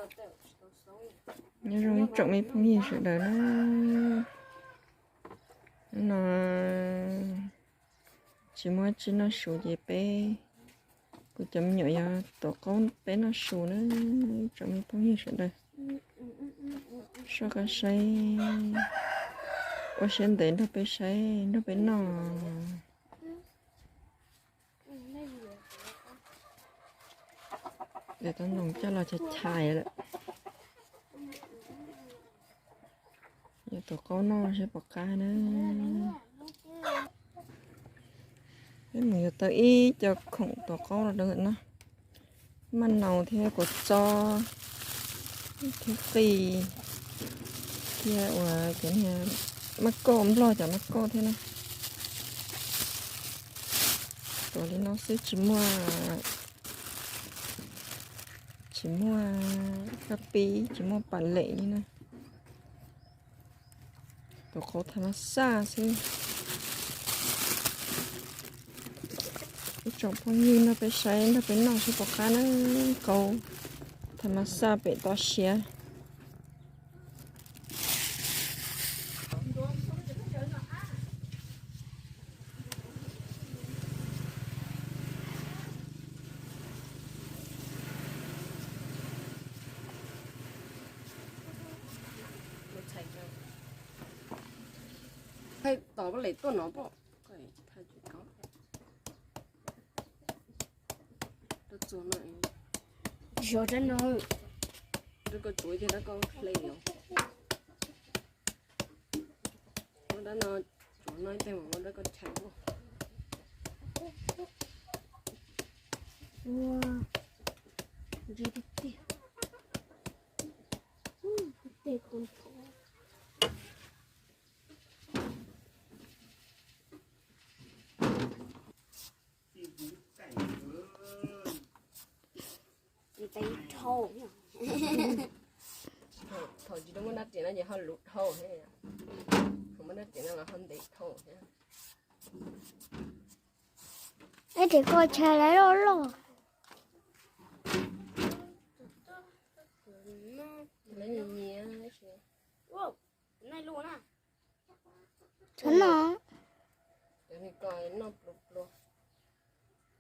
Nyob zoo ib tsoom me phooj ywg sawv daws na, hnub no tsis muaj tsi noj su ces peb, kuv cov me nyuam yuav tuav qaub peb noj su na, ib tsoom me phooj ywg sawv daws. Soj qab saib, ua siab ntev nrog peb saib nrog peb noj. Tes taub ntoo coj los chais chais lawm. Yuav tuav qaub noj seb puas qab na. Peb mus yuav tau ib co khoom tuav qaub los rau no. Maj naus thiab kua txob thiab qij thiab uas cov niag maj koj, nplog cov maj koj thiab na. Tuav li no xwb tsis muaj, tsis muaj kab pib, tsis muaj pas lem li na. Tuav qaub tham mas xaj xwb. Ib tsoom phooj ywg nrog peb saib nrog peb noj seb puas qab na, qaub tham mas xaj pem toj siab. Thaij tom pab lem tuaj no pom. Zov rab no, rab ko tsuav ces rab ko hle os. Muab rab no tsuav no ib teg mas muab rab ko chais. Ua, ntse tiag tiag. Tej ko ntev dhau. Thaum tsis tau muaj nab riam no ces ho luv dhau thiab, thaum muaj nab riam no los ho ntev dhau thiab. Ib riam ko tshais lawv loj loj. Lawv nyiam nyiam. Txhob noj.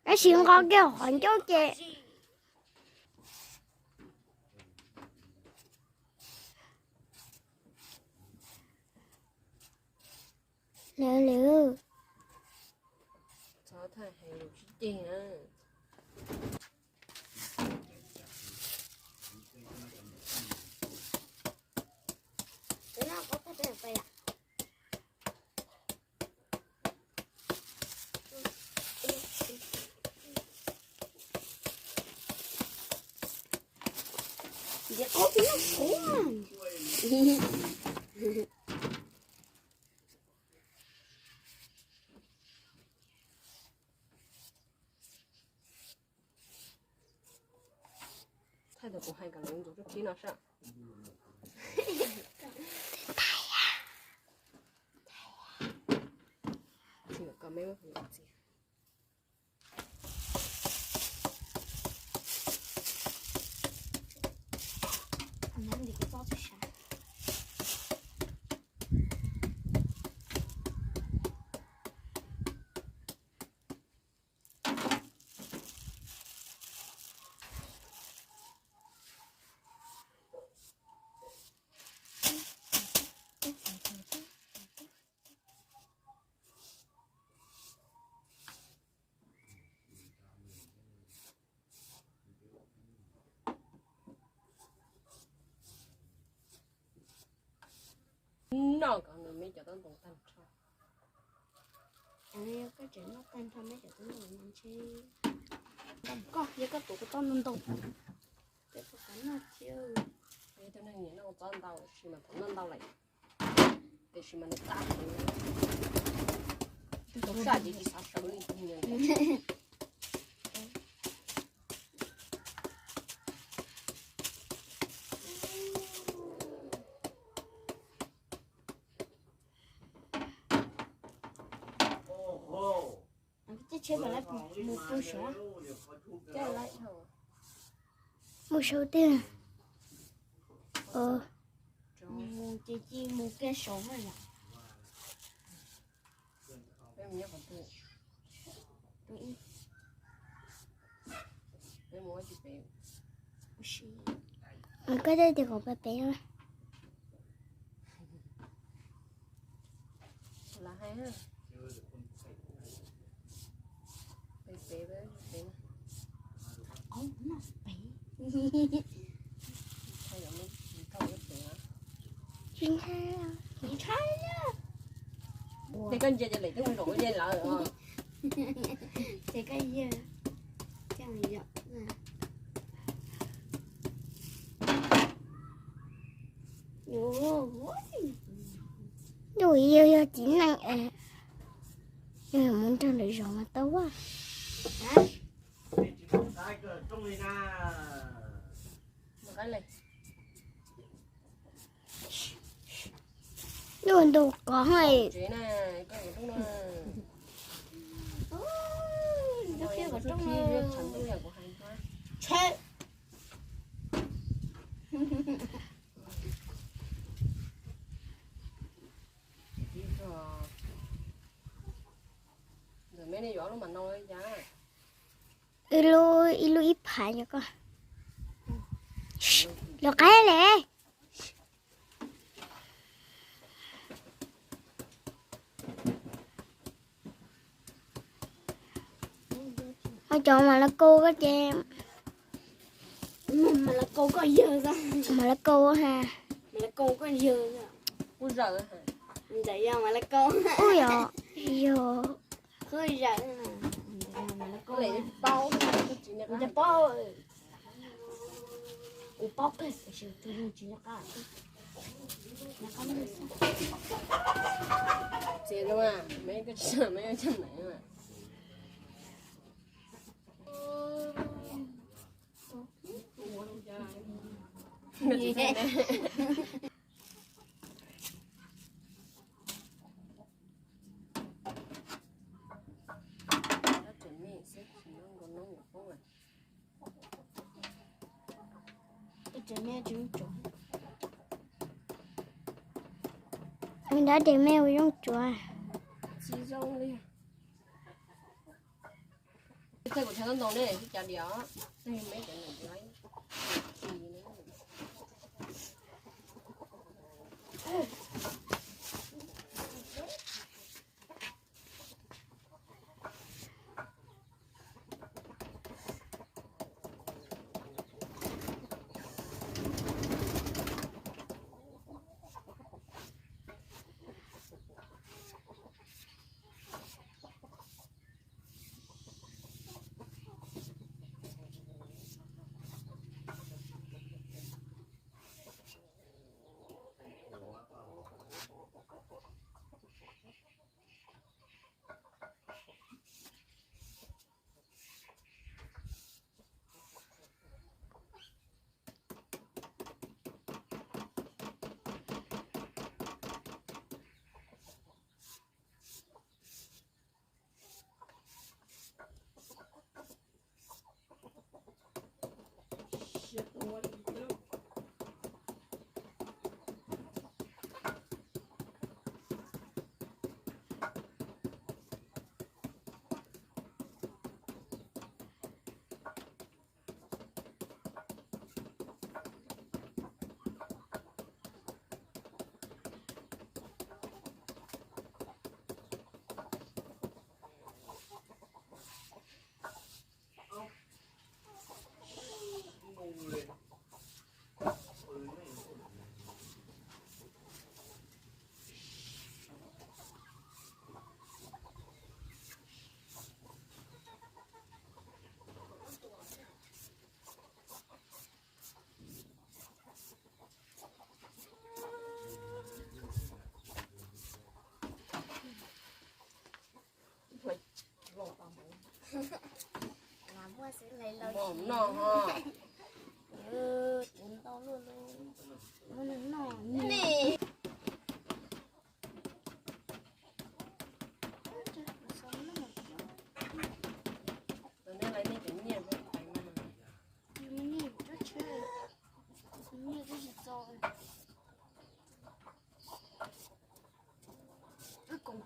Tab sis nqa kiag qhov ncauj ces lawv lawv. Thaij tau kuv hais kom lawv ntxuav txuj khib no sab. Noj kom nws me cov taub ntoo tag nrho. Koj tseem noj tag nrho me cov taub ntoo no ntshe koj yog koj tuav kuv tau ntau ntau. Peb puas kav noj thiab. Peb tug neeg nyiam noj txob ntau, tab sis mas thaum noj ntau lawm, tiam sis mas nws qab heev. Tau saj ces tsis xav sawv li. Mus sau tiag. Ces cia mus kiag saud na yom. Peb mus nyob qhov twg? Peb mus ua tsis pem. Koj twb tias kom pem pem no. Pem pem, pem. Tsis ntshai, tsis ntshai. Ces koj ntsia ces lawm twb mus zaum ua dej lawm os. Ces koj yawg coj mus yom. Yus yog txiv neej es yus yuav mus nrog lawv zov mas tau vaj. Ntuj ntu kov. Ib lub, ib lub ib phav yog koj. Lov qab le. Ho cov mas la kau koj ces. Mas la kau koj yawg, mas la kau ha. Mas la kau koj yawg. Ub yog mas la kau. Ub yog, yog. Ub yog. Paub, paub. Ua paub kawg, tus neeg tsis nco qab. Txiv zoo, me koj tsis, me coj mus. Nrab des me ua zoo tsuav. Txij kuv chaw ntoo ne, tsis cas diam. Nyiaj tab sis txo.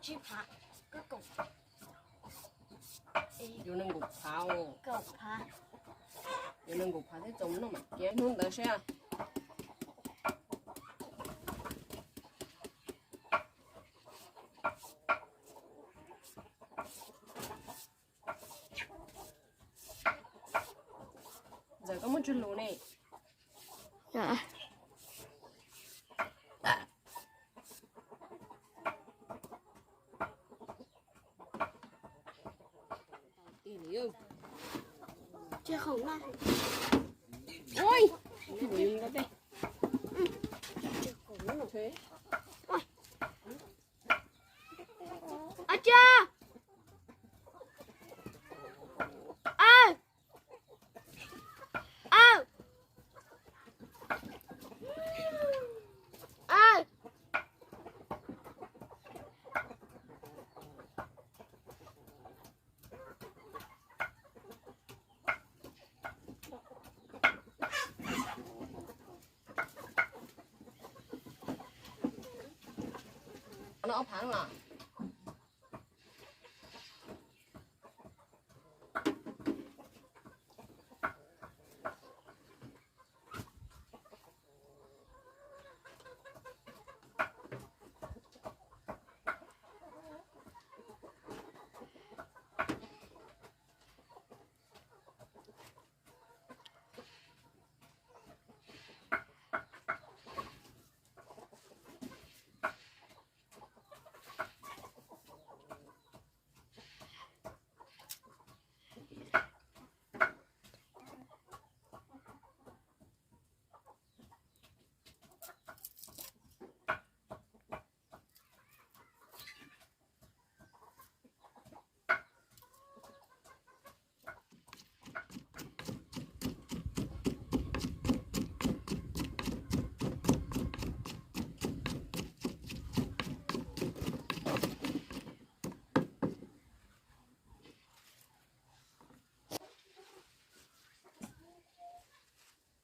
Tsib phav, koj kaum. Yuav nees nkaum phav, yuav nees nkaum phav thiab txaus noj mam kiag hnub ntawd saib. Ntxawm, koj muab tsw lus ne. No ob phav no.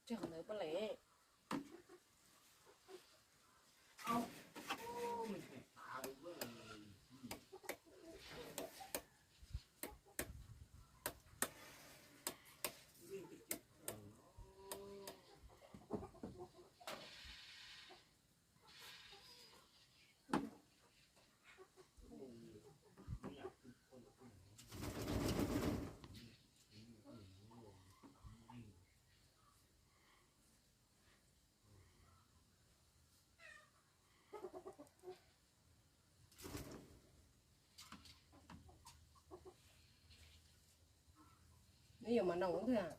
Tsis qhov ntawd poj le. Neb yuav mas noo thiab.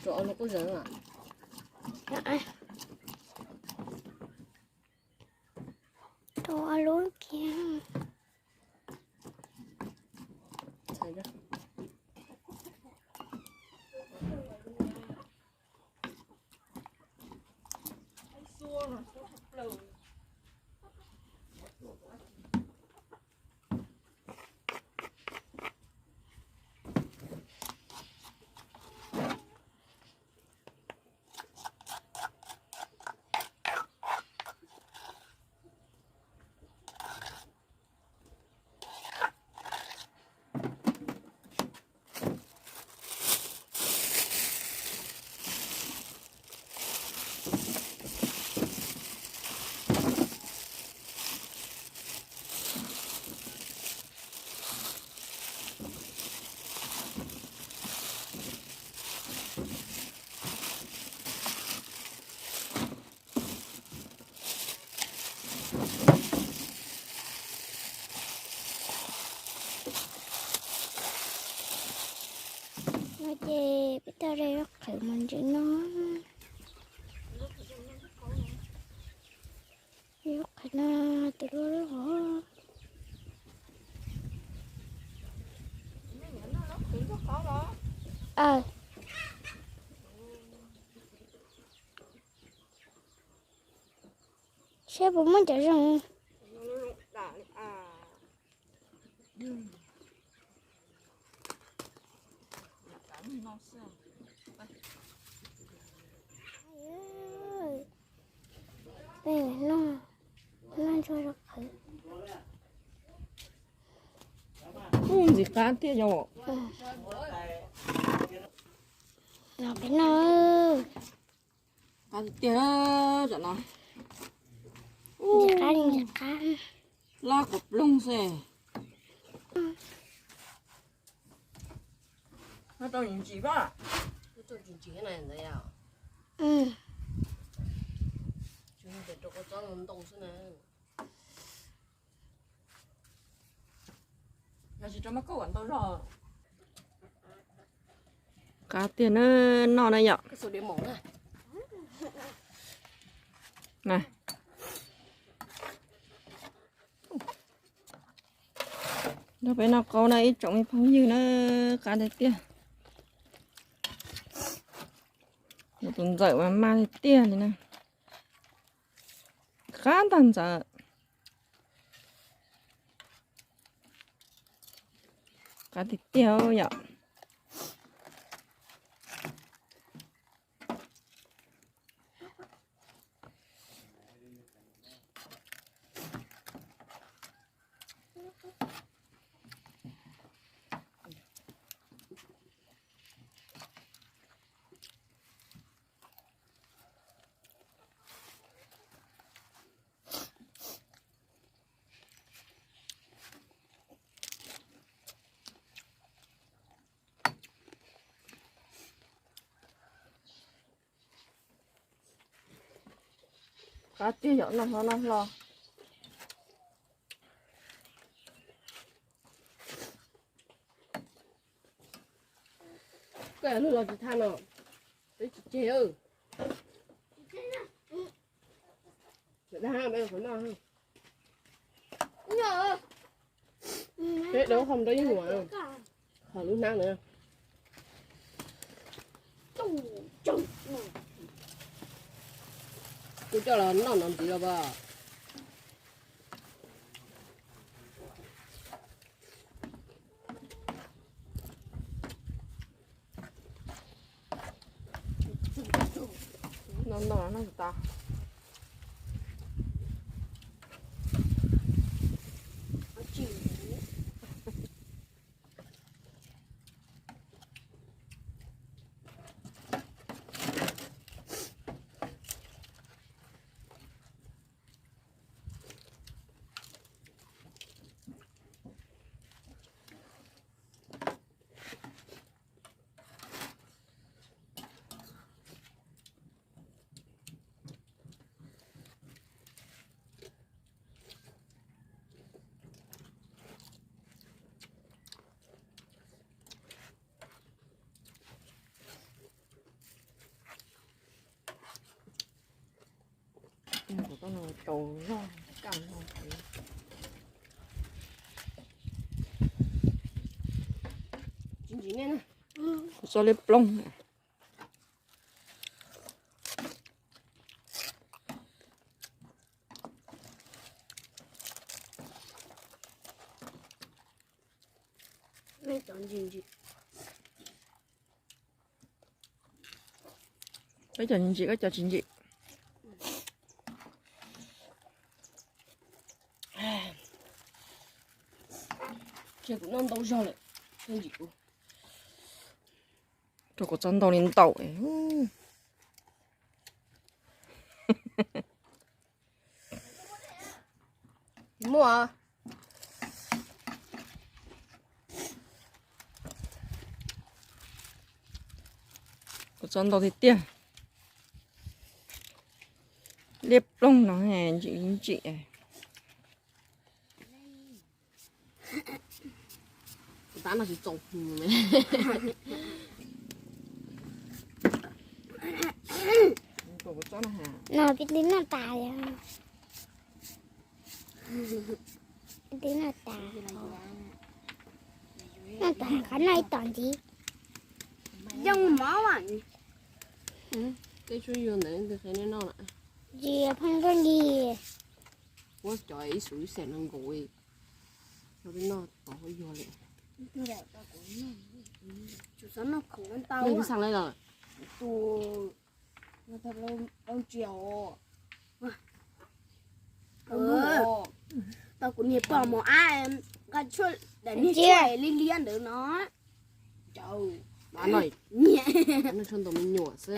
Tso no kuj zeeg a. Lub kiag. No ces peb tau de zaub qhwv mus ntxiv no. Zaub qhwv no tus loj loj. Saib puas muaj cov zoo. Peb noj, noj ntsuag rau qhwv. Ub, ntxim qab tiag yom. Los peb noj. Qab tiag tiag tam no. Ntxim qab li ntxim qab. Lab kuv ploog xwb. Rau ntsis ntsis pab. Yog tsis rau mab kaub kom ntau zog. Qab tiag na, noj na yom. Nrog peb noj qaub na ib tsoom me phooj ywg na, qab tiag tiag. Tus ntxawm mas mag tiag tiag li na. Qab ntag ntxawm. Qab tiag tiag yom. Qab tiag yom, noj hlo noj hlo. Koj lug los tsis thaj no, peb tsis tseg. Peb dab qhov nrog yeej muam, qhov lub hnab na. Kuv coj los noj no ntxiv los as. No no no tas. Tau zog kaj zog. Txob liab ploog. Koj cov ntsim, koj cov tsis ntsim. Ces kuv noj ntau zog lawm, koj ntsim kuv. Rau kuv txob ntau li ntau. Muaj. Kuv txob ntau tiag tiag. Liab ploog no ntsim ntsim. Tab no tsis txaus. No pib twb noj tas, pib twb noj tas, noj tas qhov noj ib tom ntxiv. Yeej mov. Tej tsuas yug ntawd qhia nej noj lawm. Tsis pheej nkaug li. Muab cov ib xus ib xees no nkaus, noj tod yuag li. Tau kuv niag poj mov ab, nqa tshuaj daim niag tshuaj liab liab ntawd no. Nyiam. Noj tshuaj ntaus me nyuam xwb.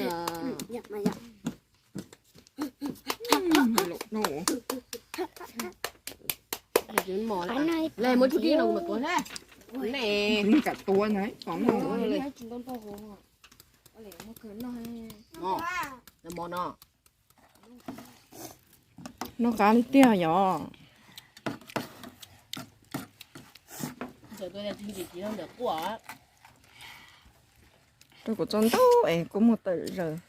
Muab tshuaj kij no mas tuav thiab. Ne, kam tuav na. Mov no. Noj qab li tiag yom. Rau kuv txob ntau es kuj muaj tawm zaws.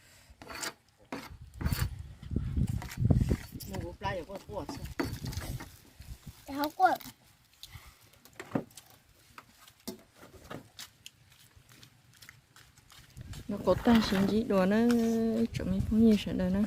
Noj qab tag sib ntsib dua na, tsoom me phooj ywg sawv daws na.